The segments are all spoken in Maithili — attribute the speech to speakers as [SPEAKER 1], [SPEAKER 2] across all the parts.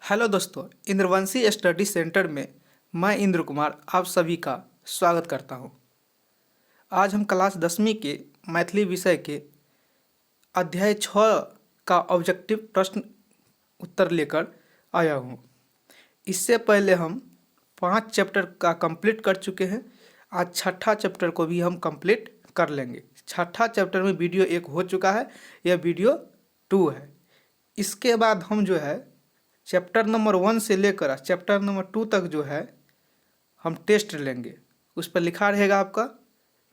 [SPEAKER 1] हेलो दोस्तों, इंद्रवंशी स्टडी सेंटर में मैं इंद्र कुमार आप सभी का स्वागत करता हूं। आज हम क्लास 10वीं के मैथिली विषय के अध्याय 6 का ऑब्जेक्टिव प्रश्न उत्तर लेकर आया हूं। इससे पहले हम 5 चैप्टर का कंप्लीट कर चुके हैं। आज छठा चैप्टर को भी हम कंप्लीट कर लेंगे। छठा चैप्टर में वीडियो 1 हो चुका है, यह वीडियो 2 है। इसके बाद हम जो है चैप्टर नंबर 1 से लेकर चैप्टर नंबर 2 तक जो है हम टेस्ट लेंगे। उस पर लिखा रहेगा आपका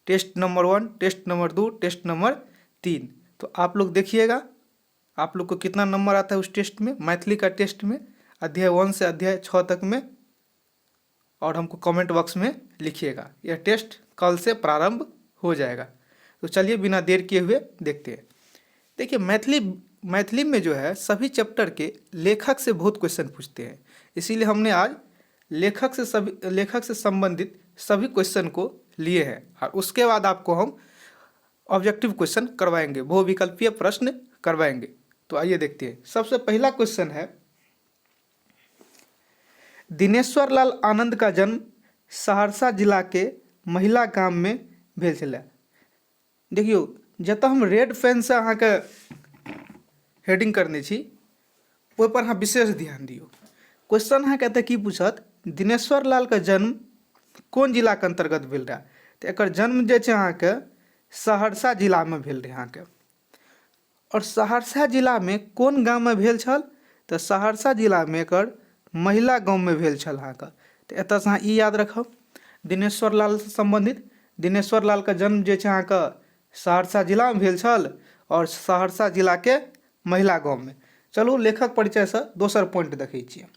[SPEAKER 1] test number 1, test number 2, test number 3। तो आप लोग देखिएगा आप लोग को कितना नंबर आता है उस टेस्ट में, मैथिली का टेस्ट में अध्याय 1 से अध्याय 6 तक में, और हमको कमेंट बॉक्स में लिखिएगा। यह टेस्ट कल से प्रारंभ हो जाएगा। तो चलिए बिना देर किए हुए देखते हैं। देखिए मैथिली में जो है सभी चैप्टर के लेखक से बहुत क्वेश्चन पूछते हैं, इसीलिए हमने आज लेखक से संबंधित सभी क्वेश्चन को लिए हैं और उसके बाद आपको हम ऑब्जेक्टिव क्वेश्चन करवाएंगे, बहुविकल्पीय प्रश्न करवाएंगे। तो आइए देखते हैं। सबसे पहला क्वेश्चन है, दिनेश्वर लाल आनंद का जन्म सहरसा जिला के महिला गाम में भेल छलै। देखियौ जतऽ हम रेड पेन से अहाँके हेडिंग करने छी ओहि पर अहाँ विशेष ध्यान दियौ। क्वेश्चन अहाँके एतऽ की पूछत, दिनेश्वर लाल के जन्म कोन जिला के अंतर्गत भेल रहै? तऽ एकर जन्म जे छै अहाँके सहरसा जिला में भेल रहै अहाँके। और सहरसा जिला में कोन गाम में भेल छल? तऽ सहरसा जिला में एकर महिला गाँव में भेल छल अहाँके। तऽ एतऽसँ अहाँ ई याद रखब दिनेश्वर लाल से संबंधित। दिनेश्वर लाल के जन्म जे छै अहाँके सहरसा जिला में भेल छल और सहरसा जिला के महिला गाँव में। चलू लेखक परिचय से दोसर पॉइंट देखै छियै।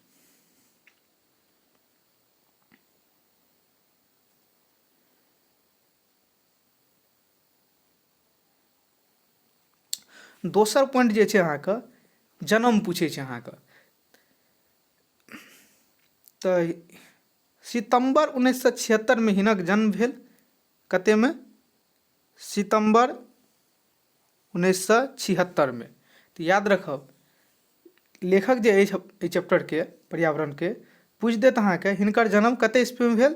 [SPEAKER 1] दोसर पॉइंट जे छै अहाँके जन्म पूछै छै अहाँके। तऽ सितम्बर 1976 में हिनक जन्म भेल। कते में? सितम्बर 1976 में। तऽ याद रखब लेखक जे अछि एहि चैप्टर के पर्यावरण के पूछि देत अहाँके हिनकर जन्म कते ईस्वी में भेल?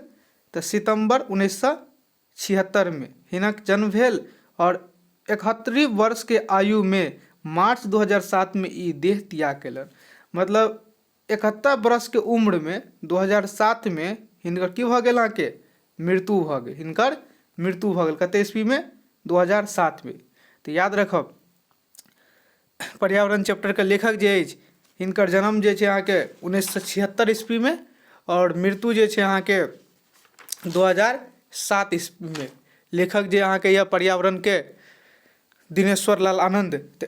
[SPEAKER 1] तऽ सितम्बर 1976 में हिनक जन्म भेल और 71 वर्ष के आयु में मार्च 2007 में ई देह त्याग केलनि। मतलब 71 वर्ष के उम्र में 2007 में हिनकर की भऽ गेल अहाँके? मृत्यु भऽ गेल। हिनकर मृत्यु भऽ गेल कते ईस्वी में? 2007 में। तऽ याद रखब पर्यावरण चैप्टर के लेखक जे अछि हिनकर जन्म जे छै अहाँके 1976 ईस्वी में और मृत्यु जे छै अहाँके 2007 ईस्वी में। लेखक जे अहाँके यऽ पर्यावरण के दिनेश्वर लाल आनंद। तऽ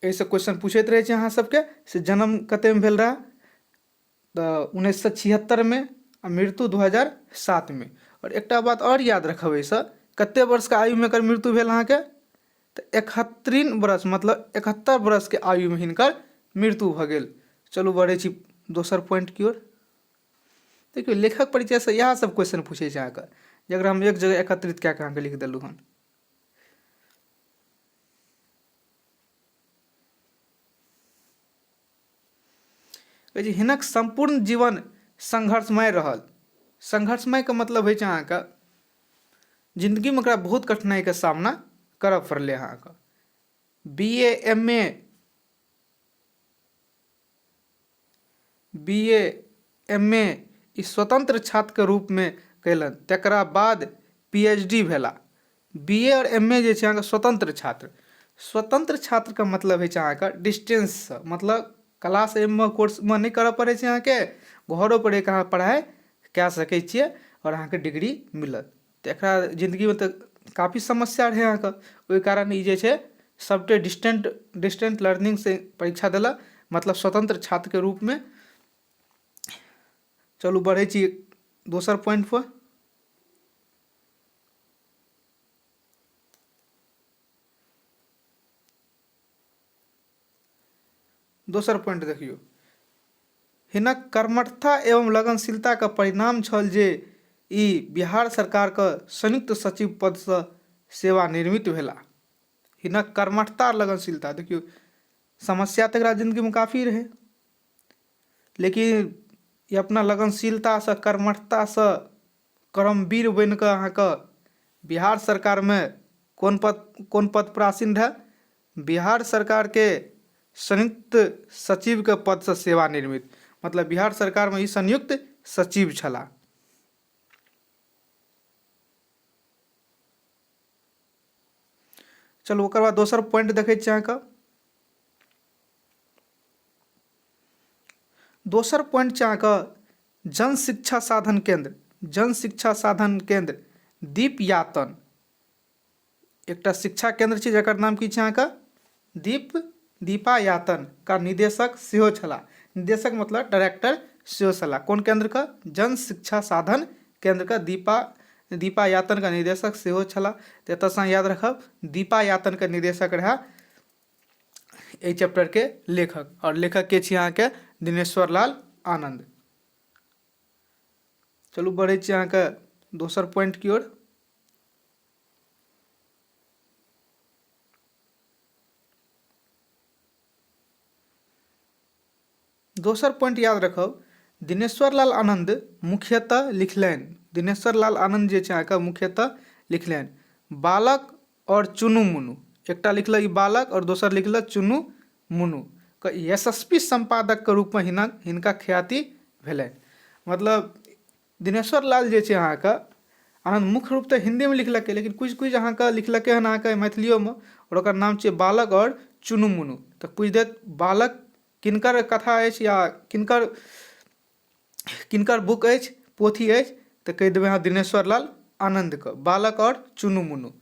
[SPEAKER 1] एहिसँ क्वेश्चन पूछैत रहै छै अहाँ सबके से जन्म कतेमे भेल रहै? तऽ 1976 में आ मृत्यु 2007 में। और एकटा बात आओर याद रखब एहिसँ, कते वर्षके आयुमे एकर मृत्यु भेल अहाँके? तऽ 71 वर्ष, मतलब 71 वर्षके आयुमे हिनकर मृत्यु भऽ गेल। चलू बढ़ै छी दोसर पॉइंट की ओर। देखियौ लेखक परिचयसँ इएह सब क्वेश्चन पूछै छै अहाँके, जकरा हम एक जगह एकत्रित कए कऽ अहाँके लिख देलहुँ हन। कहै छै हिनक सम्पूर्ण जीवन संघर्षमय रहल। संघर्षमय के मतलब होइ छै अहाँके जिन्दगीमे ओकरा बहुत कठिनाइके सामना करऽ पड़लै अहाँके। B A M A, B A M A ई स्वतंत्र छात्रके रूपमे कयलनि। तकरा बाद पी एच डी भेला। बी ए आओर एम ए जे छै अहाँके स्वतंत्र छात्र। स्वतंत्र छात्रके मतलब होइ छै अहाँके डिस्टेंससँ, मतलब क्लास एहिमे कोर्समे नहि करऽ पड़ै छै अहाँके, घरो पर रहिकऽ अहाँ पढ़ाइ कए सकै छियै आओर अहाँके डिग्री मिलत। तऽ एकरा जिन्दगीमे तऽ काफी समस्या रहै अहाँके, ओहि कारण ई जे छै सबटे डिस्टेंट लर्निंगसँ परीक्षा देलक, मतलब स्वतंत्र छात्रके रूपमे। चलू बढ़ै छी दोसर पॉइंटपर। दोसर पॉइंट देखियौ, हिनक कर्मठता एवं लगनशीलताके परिणाम छल जे ई बिहार सरकारके संयुक्त सचिव पदसँ सेवानिवृत्त भेलाह। हिनक कर्मठता लगनशीलता, देखियौ समस्या तऽ एकरा जिन्दगीमे काफी रहै, लेकिन ई अपना लगनशीलतासँ, कर्मठतासँ कर्मवीर बनि कऽ अहाँके बिहार सरकारमे कोन पद पर आसीन रहए? बिहार सरकारके संयुक्त सचिवके पदसँ सेवानिवृत्त। मतलब बिहार सरकारमे ई संयुक्त सचिव छलाह। चलू, ओकर बाद दोसर पॉइंट देखै छी अहाँके। दोसर पॉइंट छै अहाँके जन शिक्षा साधन केंद्र, जन शिक्षा साधन केंद्र दीपयातन। एकटा शिक्षा केंद्र छै जकर नाम की छै अहाँके? दीपायातन का निदेशक सेहो छलाह। निदेशक मतलब डायरेक्टर सेहो छलाह। कोन केंद्र के? जन शिक्षा साधन केंद्र के दीपायातन का निदेशक सेहो छलाह। तऽ एतऽसँ याद रखब, दीपायातन के निदेशक रहए एहि चैप्टर के लेखक। आओर लेखक के छी अहाँके? दिनेश्वर लाल आनंद। चलू, बढ़ै छी अहाँके दोसर पॉइंट की ओर। दोसर पॉइंट याद रखब, दिनेश्वर लाल आनंद मुख्यतः लिखलनि, दिनेश्वर लाल आनंद जे छै अहाँके मुख्यतः लिखलनि बालक आओर चुनू मुनू। एकटा लिखलक ई बालक आओर दोसर लिखलक चुनू मुनू के यशस्वी सम्पादकके रूपमे हिनका ख्याति भेलनि। मतलब दिनेश्वर लाल जे छै अहाँके आनन्द मुख्य रूप तऽ हिन्दीमे लिखलकै, लेकिन किछु किछु अहाँके लिखलकै हन अहाँके मैथिलियोमे। आओर ओकर नाम छियै बालक आओर चुनू मुनू। तऽ पूछि देत बालक किनकर कथा अछि या किनकर किनकर बुक अछि, पोथी अछि, तऽ कहि देबै अहाँ दिनेश्वर लाल आनन्दके बालक आओर चुनू मुनू।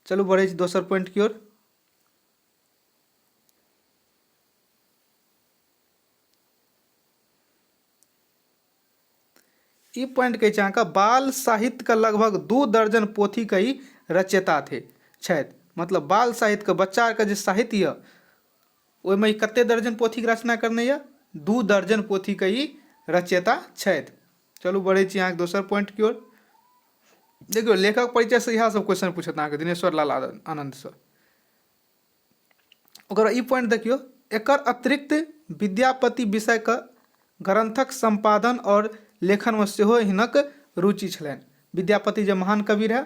[SPEAKER 1] चलू, बढ़ै छी दोसर पॉइंट की ओर। ई पॉइंट कहै छै अहाँके, बाल साहित्यके लगभग 2 दर्जन पोथीके ई रचयिता थे छथि। मतलब बाल साहित्यके, बच्चा आरके जे साहित्य यऽ, ओहिमे ई कते दर्जन पोथीके रचना करने यऽ? 2 दर्जन पोथीके ई रचयिता छथि। चलू, बढ़ै छी अहाँके दोसर पॉइंट की ओर। देखियौ, लेखक परिचयसँ इएह सब क्वेश्चन पूछत अहाँके दिनेश्वर लाल आनन्दसँ। ओकर ई पॉइंट देखियौ, एकर अतिरिक्त विद्यापति विषयके ग्रन्थक सम्पादन आओर लेखनमे सेहो हिनक रुचि छलनि। विद्यापति जे महान कवि रहए,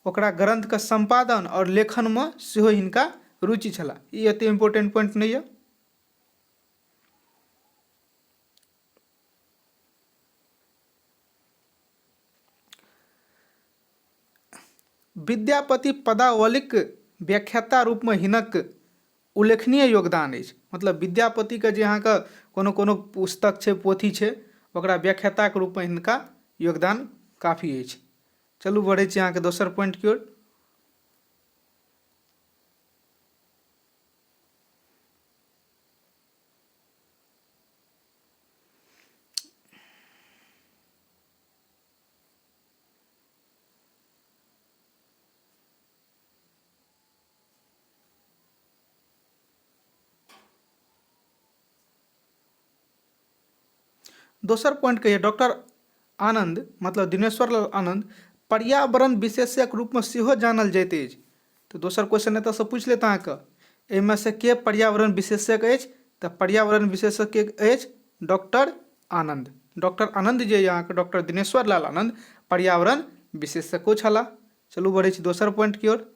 [SPEAKER 1] ओकरा ग्रन्थके सम्पादन आओर लेखनमे सेहो हिनका रुचि छलाह। ई एते इम्पोर्टेंट पॉइंट नहि यऽ। विद्यापति पदावलीक व्याख्याता रूपमे हिनक उल्लेखनीय योगदान अछि। मतलब विद्यापतिके जे अहाँके कोनो कोनो पुस्तक छै, पोथी छै, ओकरा व्याख्याताके रूपमे हिनका योगदान काफी अछि। चलू, बढ़ै छी अहाँके दोसर पॉइंट की ओर। दोसर पॉइंट कहिए, डॉक्टर आनंद, मतलब दिनेश्वर लाल आनंद, पर्यावरण विशेषज्ञक रूपमे सेहो जानल जाइत अछि। तऽ दोसर क्वेश्चन एतऽसँ पूछि लेत अहाँके, एहिमे से के पर्यावरण विशेषज्ञ अछि? तऽ पर्यावरण विशेषज्ञ अछि डॉक्टर आनंद। डॉक्टर आनंद जे अहाँके डॉक्टर दिनेश्वर लाल आनंद पर्यावरण विशेषज्ञो छलाह। चलू, बढ़ै छी दोसर पॉइंट की ओर।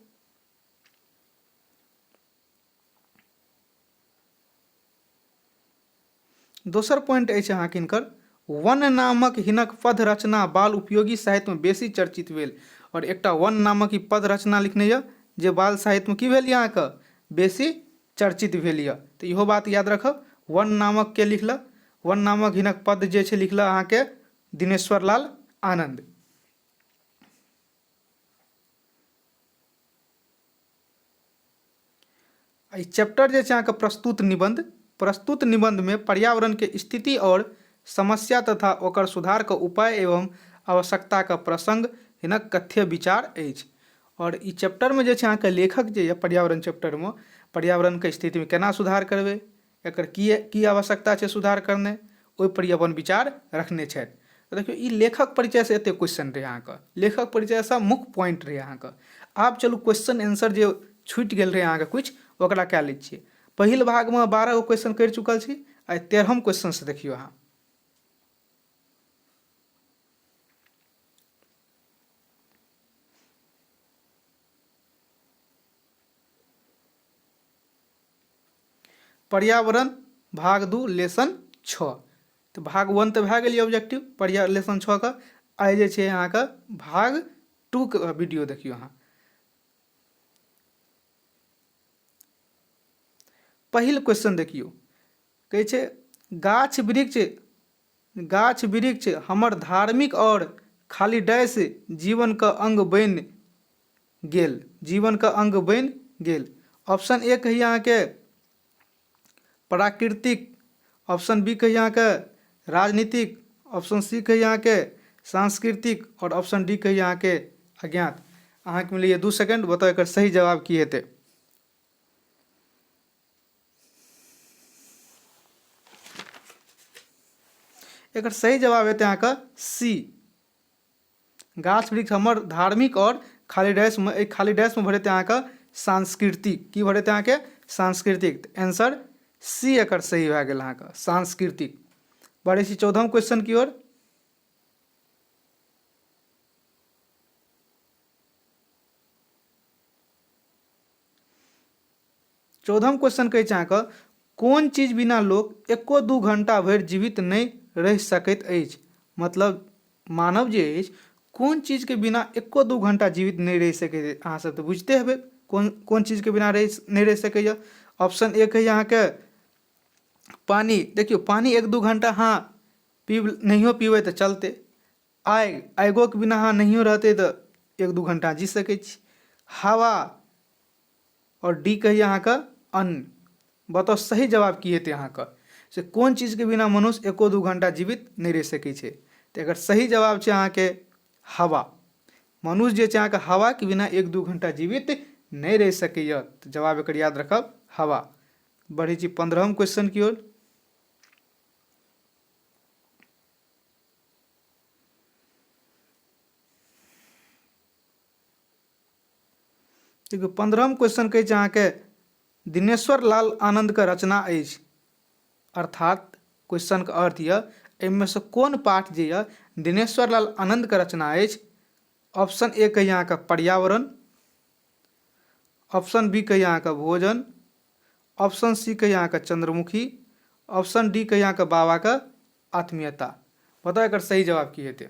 [SPEAKER 1] दोसर पॉइंट अछि अहाँके हिनकर, वन नामक हिनक पद रचना बाल उपयोगी साहित्यमे बेसी चर्चित भेल। आओर एकटा वन नामक ई पद रचना लिखने यऽ जे बाल साहित्यमे की भेल यऽ अहाँके? बेसी चर्चित भेल यऽ। तऽ इहो बात याद रखब, वन नामक के लिखलक? वन नामक हिनक पद जे छै लिखलक अहाँके दिनेश्वर लाल आनंद। एहि चैप्टर जे छै अहाँके प्रस्तुत निबंध, प्रस्तुत निबंधमे पर्यावरणके स्थिति आओर समस्या तथा ओकर सुधारके उपाय एवं आवश्यकताके प्रसंग हिनक कथ्य विचार अछि। आओर ई चैप्टरमे जे छै अहाँके लेखक जे यऽ, पर्यावरण चैप्टरमे पर्यावरणके स्थितिमे केना सुधार करबै, एकर की की आवश्यकता छै सुधार करनाइ, ओहिपर ई अपन विचार रखने छथि। तऽ देखियौ, ई लेखक परिचयसँ एतेक क्वेश्चन रहै अहाँके, लेखक परिचयसँ मुख्य पॉइंट रहै अहाँके। आब चलू, क्वेश्चन आंसर जे छूटि गेल रहै अहाँके किछु, ओकरा कए लै छियै। पहिल भागमे 12 गो क्वेश्चन करि चुकल छी, आइ 13म क्वेश्चनसँ देखियौ अहाँ। पर्यावरण भाग 2 लेसन 6। तऽ भाग 1 तऽ भए गेल यऽ ऑब्जेक्टिव पर्या लेसन 6 के। आइ जे छै अहाँके भाग 2 के वीडियो देखियौ अहाँ। पहिल क्वेश्चन देखियौ, कहै छै गाछ वृक्ष, गाछ वृक्ष हमर धार्मिक और खाली डैश जीवन के अंग बनि गेल, जीवन के अंग बनि गेल। ऑप्शन ए कहिए अहाँके प्राकृतिक, ऑप्शन बी कहिए अहाँके राजनीतिक, ऑप्शन सी कहिए अहाँके सांस्कृतिक और ऑप्शन डी कहिए अहाँके अज्ञात। अहाँके मिलैए 2 सेकेंड, बताउ एकर सही जवाब की हेतै। एकर सही जवाब हेतै अहाँके सी, गाछ वृक्ष हमर धार्मिक और खाली डैश में, एक खाली डैश में भरेतै अहाँके सांस्कृतिक। की भरेतै अहाँके? सांस्कृतिक। आंसर सी एकर सही भए गेल अहाँके सांस्कृतिक। बढ़ै छी 14 क्वेश्चन की ओर। 14 क्वेश्चन कहै छै अहाँके कोन चीज बिना लोक एको 2 घंटा भरि जीवित नहि रहि सकैत अछि। मतलब मानव जे अछि कोन चीजके बिना एको 2 घंटा जीवित नहि रहि सकैत अछि। अहाँ सब तऽ बुझिते हेबै कोन कोन चीजके बिना नहि रहि सकैए। ऑप्शन ए कहैए अहाँके पानि। देखियौ पानि 1-2 घंटा अहाँ पीब नहियो पीबै तऽ चलतै। आगि, आगिओके बिना अहाँ नहियो रहतै तऽ 1-2 घंटा जी सकै छी। हवा और डी कहिए अहाँके अन्न। बताउ सही जवाब की हेतै अहाँके, से कोन चीजके बिना मनुष्य एको 2 घंटा जीवित नहि रहि सकै छै। तऽ एकर सही जवाब छै अहाँके हवा। मनुष्य जे छै अहाँके हवाके बिना 1-2 घंटा जीवित नहि रहि सकैए। तऽ जवाब एकर याद रखब हवा। बढ़ै छी 15 क्वेश्चन की ओर। देखियौ 15 क्वेश्चन कहै छै अहाँके दिनेश्वर लाल आनंद के रचना अछि। अर्थात क्वेश्चन के अर्थ यऽ एहिमे से कोन पाठ जे यऽ दिनेश्वर लाल आनंद के रचना अछि। ऑप्शन ए कहिए अहाँके पर्यावरण, ऑप्शन बी कहिए अहाँके भोजन, ऑप्शन सी कहिए अहाँके चंद्रमुखी, ऑप्शन डी कहिए अहाँके बाबा के आत्मीयता। बताउ एकर सही जवाब की हेतै।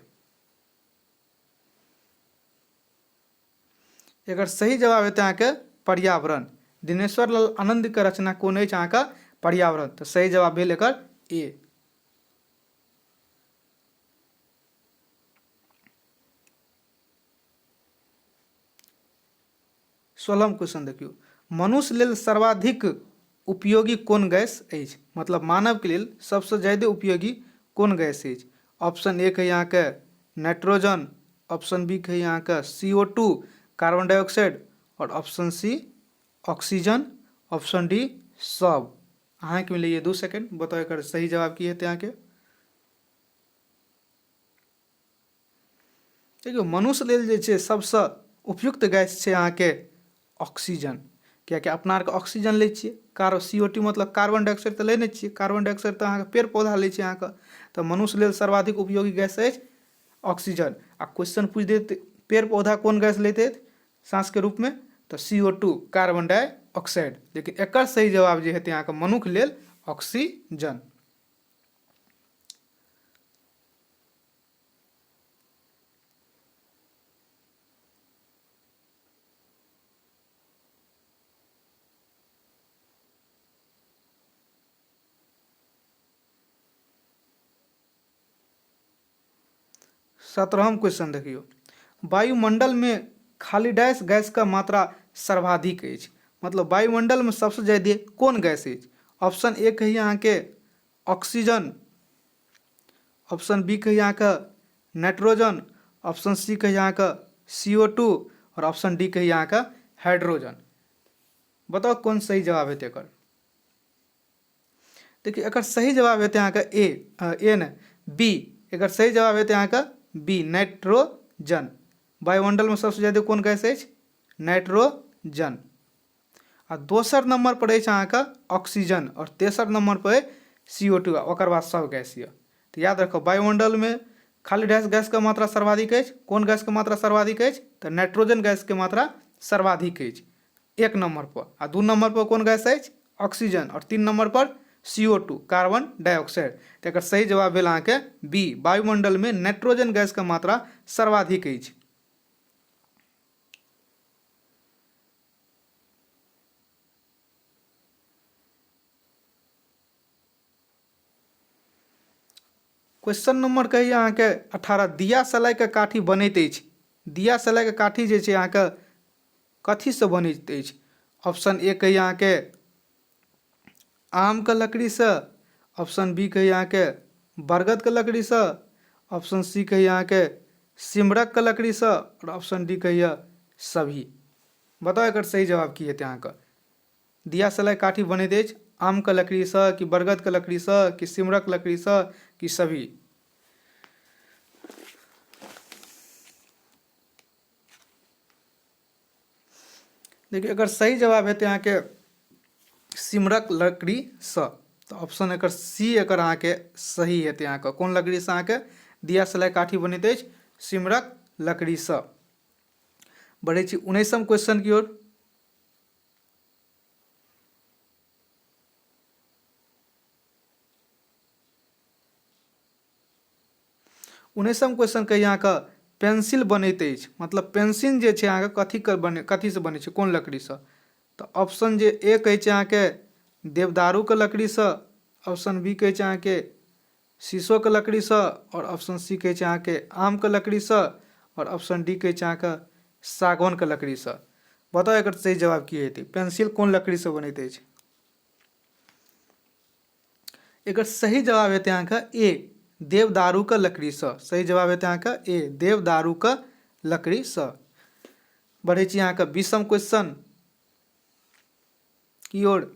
[SPEAKER 1] एकर सही जवाब हेतै अहाँके पर्यावरण। दिनेश्वर लाल आनंद के रचना कोन अछि अहाँके पर्यावरण। तऽ सही जवाब भेल एकर ए। 16 क्वेश्चन देखियौ, मनुष्य लेल सर्वाधिक उपयोगी कोन गैस अछि। मतलब मानव के लेल सबसँ ज्यादा उपयोगी कोन गैस अछि। ऑप्शन ए कहिए अहाँके नाइट्रोजन, ऑप्शन बी कहिए अहाँके C O two carbon dioxide और option C oxygen, option D सब। अहाँके मिलैए 2 सेकेंड, बताउ एकर सही जवाब की हेतै अहाँके। देखियौ मनुष्य लेल जे छै सबसँ उपयुक्त गैस छै अहाँके ऑक्सीजन, किएकि अपना आरके ऑक्सीजन लै छियै, सी ओ टू मतलब कार्बन डाइऑक्साइड तऽ लै नहि छियै, कार्बन डाइऑक्साइड तऽ अहाँके पेड़ पौधा लै छै अहाँके। तऽ मनुष्य लेल सर्वाधिक उपयोगी गैस अछि ऑक्सीजन। आ क्वेश्चन पूछि देत पेड़ पौधा कोन गैस लैत अछि साँसके रूपमे, तऽ C O two carbon dioxide. लेकिन एकर सही जवाब जे हेतै अहाँके मनुख लेल ऑक्सीजन। 17 क्वेश्चन देखियौ, वायुमंडल में खाली डैश गैस का मात्रा सर्वाधिक अछि। मतलब वायुमंडल में सबसे ज्यादा कोन गैस अछि। ऑप्शन ए कहिए अहाँके ऑक्सीजन, ऑप्शन बी कहिए अहाँके नाइट्रोजन, ऑप्शन सी कहिए अहाँके सी ओ टू और ऑप्शन डी कहिए अहाँके हाइड्रोजन। बताउ कोन सही जवाब हेतै एकर। देखियौ एकर सही जवाब हेतै अहाँके ए, ए नहि बी। एकर सही जवाब हेतै अहाँके बी नाइट्रोजन। वायुमंडलमे सबसँ ज्यादा कोन गैस अछि? नाइट्रोजन। आ दोसर नंबर पर अछि अहाँके ऑक्सीजन और तेसर नंबर पर अछि सी ओ टू, आ ओकर बाद सब गैस यऽ। तऽ याद राखब वायुमंडलमे खाली डैश गैसके मात्रा सर्वाधिक अछि। कोन गैसके मात्रा सर्वाधिक अछि? तऽ नाइट्रोजन गैसके मात्रा सर्वाधिक अछि 1 नंबर पर। आ 2 नंबर पर कोन गैस अछि? ऑक्सीजन आओर 3 नंबर पर CO2 carbon dioxide. तऽ एकर सही जवाब भेल अहाँके बी, वायुमंडलमे नाइट्रोजन गैसके मात्रा सर्वाधिक अछि। क्वेश्चन नंबर कहिए अहाँके 18, दिया सलाइके काठी बनैत अछि। दिया सलाइके काठी जे छै अहाँके कथीसँ बनैत अछि? ऑप्शन ए कहिए अहाँके आमके लकड़ीसँ, ऑप्शन बी कहिए अहाँके बरगदके लकड़ीसँ, ऑप्शन सी कहिए अहाँके सिमरकके लकड़ीसँ, आओर ऑप्शन डी कहिए सभी। बताउ एकर सही जवाब की हेतै अहाँके? दिया सलाइ काठी बनैत अछि आमके लकड़ीसँ कि बरगदके लकड़ीसँ कि सिमरक लकड़ीसँ कि सभी? देखियौ एकर सही जवाब हेतै अहाँके सिमरक लकड़ीसँ। तऽ ऑप्शन एकर सी एकर अहाँके सही हेतै अहाँके। कोन लकड़ीसँ अहाँके दिया सलाइ काठी बनैत अछि? सिमरक लकड़ीसँ। बढ़ै छी 19म क्वेश्चन की ओर। 19म क्वेश्चन कहिए अहाँके पेंसिल बनैत अछि, मतलब पेंसिल जे छै अहाँके कथीके बने, कथीसँ बनै छै, कोन लकड़ीसँ? तऽ ऑप्शन जे ए कहै छै अहाँके देवदारूके लकड़ीसँ, ऑप्शन बी कहै छै अहाँके शीशोके लकड़ीसँ, आओर ऑप्शन सी कहै छै अहाँके आमके लकड़ीसँ, आओर ऑप्शन डी कहै छै अहाँके सागौनके लकड़ीसँ। बताउ एकर सही जवाब की हेतै? पेंसिल कोन लकड़ीसँ बनैत अछि? एकर सही जवाब हेतै अहाँके ए, देवदारूके लकड़ीसँ। सही जवाब हेतै अहाँके ए, देवदारूके लकड़ीसँ। बढ़ै छी अहाँके 20म क्वेश्चन की ओर।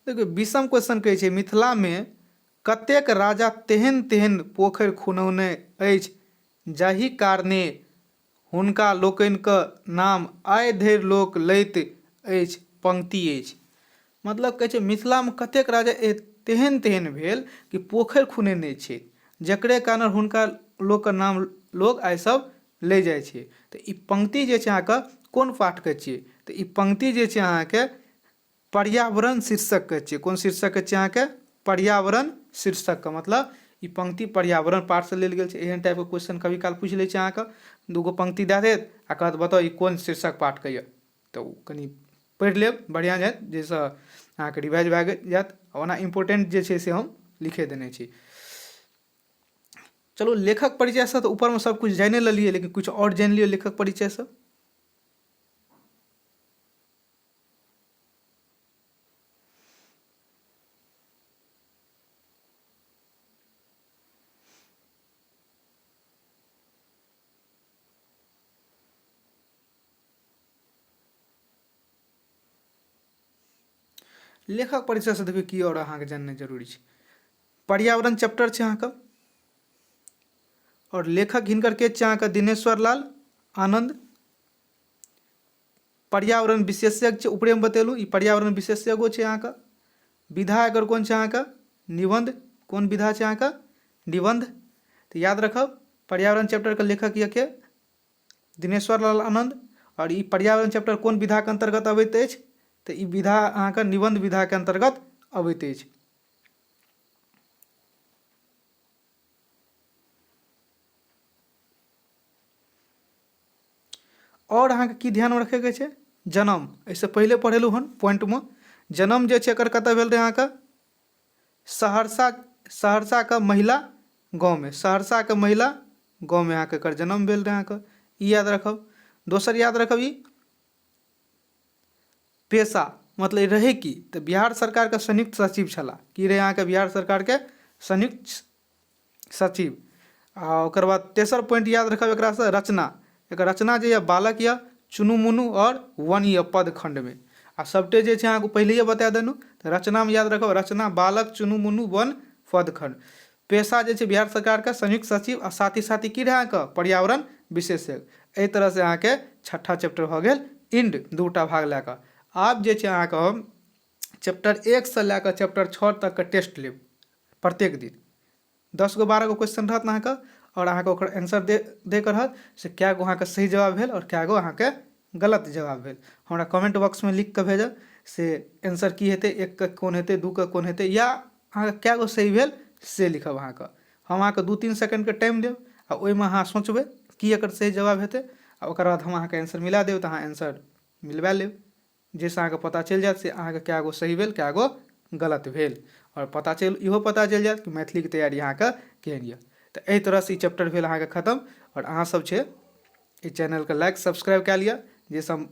[SPEAKER 1] देखियौ 20म क्वेश्चन कहै छै मिथिलामे कतेक राजा तेहन तेहन पोखरि खुनौने अछि जाहि कारणे हुनका लोकनिक नाम आइ धरि लोक लैत अछि पंक्ति अछि। मतलब कहै छै मिथिलामे कतेक राजा तेहन तेहन भेल कि पोखरि खुनेने छै जकरे कारण हुनका लोकके नाम लोक आइ सब लै जाइ छै। तऽ ई पंक्ति जे छै अहाँके कोन पाठके छियै? तऽ ई पंक्ति जे छै अहाँके पर्यावरण शीर्षकके छियै। कोन शीर्षकके छियै अहाँके? पर्यावरण शीर्षकके। मतलब ई पंक्ति पर्यावरण पाठसँ लेल गेल छै। एहन टाइपके क्वेश्चन कभी काल पूछि लै छै अहाँके, दूगो पंक्ति दए देत आ कहत बताउ ई कोन शीर्षक पाठके यऽ। तऽ ओ कनि पढ़ि लेब बढ़िआँ जायत, जाहिसँ अहाँके रिवाइज भए जायत। ओना इम्पोर्टेंट जे छै से हम लिखे देने छी। चलू लेखक परिचयसँ तऽ ऊपरमे सब किछु जानि लेलियै, लेकिन किछु आओर जानि लियौ लेखक परिचयसँ। लेखक परिचयसँ देखियौ की आओर अहाँके जाननाइ जरूरी छै। पर्यावरण चैप्टर छै अहाँके, आओर लेखक हिनकर के छै अहाँके दिनेश्वर लाल आनन्द। पर्यावरण विशेषज्ञ छै, ऊपरेमे बतेलहुँ ई पर्यावरण विशेषज्ञो छै अहाँके। विधा एकर कोन छै अहाँके? निबन्ध। कोन विधा छै अहाँके? निबन्ध। तऽ याद रखब पर्यावरण चैप्टरके लेखक यऽ के दिनेश्वर लाल आनन्द। आओर ई पर्यावरण चैप्टर कोन विधाके अन्तर्गत अबैत अछि? तऽ ई विधा अहाँके निबन्ध विधाके अन्तर्गत अबैत अछि। आओर अहाँके की ध्यानमे रखैके छै? जन्म एहिसँ पहिले पढ़ेलहुँ हन पॉइंटमे। जन्म जे छै एकर कतऽ भेल रहै अहाँके? सहरसा, सहरसाके महिला गाँवमे, सहरसाके महिला गाँवमे अहाँके एकर जन्म भेल रहै अहाँके, ई याद रखब। दोसर याद रखब ई पेशा, मतलब रहै की तऽ बिहार सरकारके संयुक्त सचिव छलाह। की रहै अहाँके? बिहार सरकारके संयुक्त सचिव। आ ओकर बाद तेसर पॉइंट याद रखब एकरासँ रचना। एकर रचना जे यऽ बालक यऽ, चुनू मुनू आओर वन यऽ पद खण्डमे। आ सबटे जे छै अहाँके पहिलैये बता देलहुँ। तऽ रचनामे याद रखब रचना बालक, चुनू मुनू, वन, पद खण्ड। पेशा जे छै बिहार सरकारके संयुक्त सचिव आ साथ ही साथ की रहै अहाँके? पर्यावरण विशेषज्ञ। एहि तरहसँ अहाँके छठा चैप्टर भऽ गेल इंड, दूटा भाग लए कऽ। आब जे छै अहाँके हम चैप्टर 1सँ लए कऽ चैप्टर 6 तकके टेस्ट लेब प्रत्येक दिन। 10 गो 12 गो क्वेश्चन रहत अहाँके, आओर अहाँके ओकर आंसर दे दैके रहत से कए गो अहाँके सही जवाब भेल आओर कए गो अहाँके गलत जवाब भेल। हमरा कमेंट बॉक्समे लिखि कऽ भेजब से आंसर की हेतै, एकके कोन हेतै, दूके कोन हेतै, या अहाँके कए गो सही भेल से लिखब। अहाँके हम अहाँके 2-3 सेकेंडके टाइम देब आ ओहिमे अहाँ सोचबै की एकर सही जवाब हेतै आ ओकर बाद हम अहाँके आंसर मिला देब, तऽ अहाँ आंसर मिलबा लेब, जाहिसँ अहाँके पता चलि जायत से अहाँके कए गो सही भेल, कए गो गलत भेल, आओर पता चलि इहो पता चलि जायत कि मैथिलीके तैयारी अहाँके केहन यऽ। तऽ एहि तरहसँ ई चैप्टर भेल अहाँके खतम। आओर अहाँसभ छै एहि चैनलके लाइक सब्सक्राइब कए लिअ, जाहिसँ हम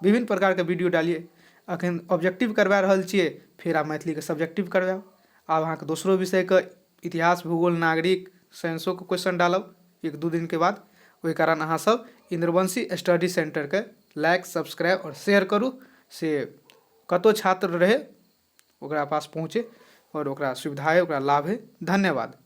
[SPEAKER 1] विभिन्न प्रकारके वीडियो डालियै। अखन ऑब्जेक्टिव करबा रहल छियै, फेर आब मैथिलीके सब्जेक्टिव करबायब। आब अहाँके दोसरो विषयके इतिहास, भूगोल, नागरिक, साइंसोके क्वेश्चन डालब 1-2 दिनके बाद। ओहि कारण अहाँसभ इन्द्रवंशी स्टडी सेंटरके लाइक, सब्सक्राइब आओर शेयर करू, से कतहु छात्र रहै ओकरा पास पहुँचै आओर ओकरा सुविधा होइ, ओकरा लाभ होइ। धन्यवाद।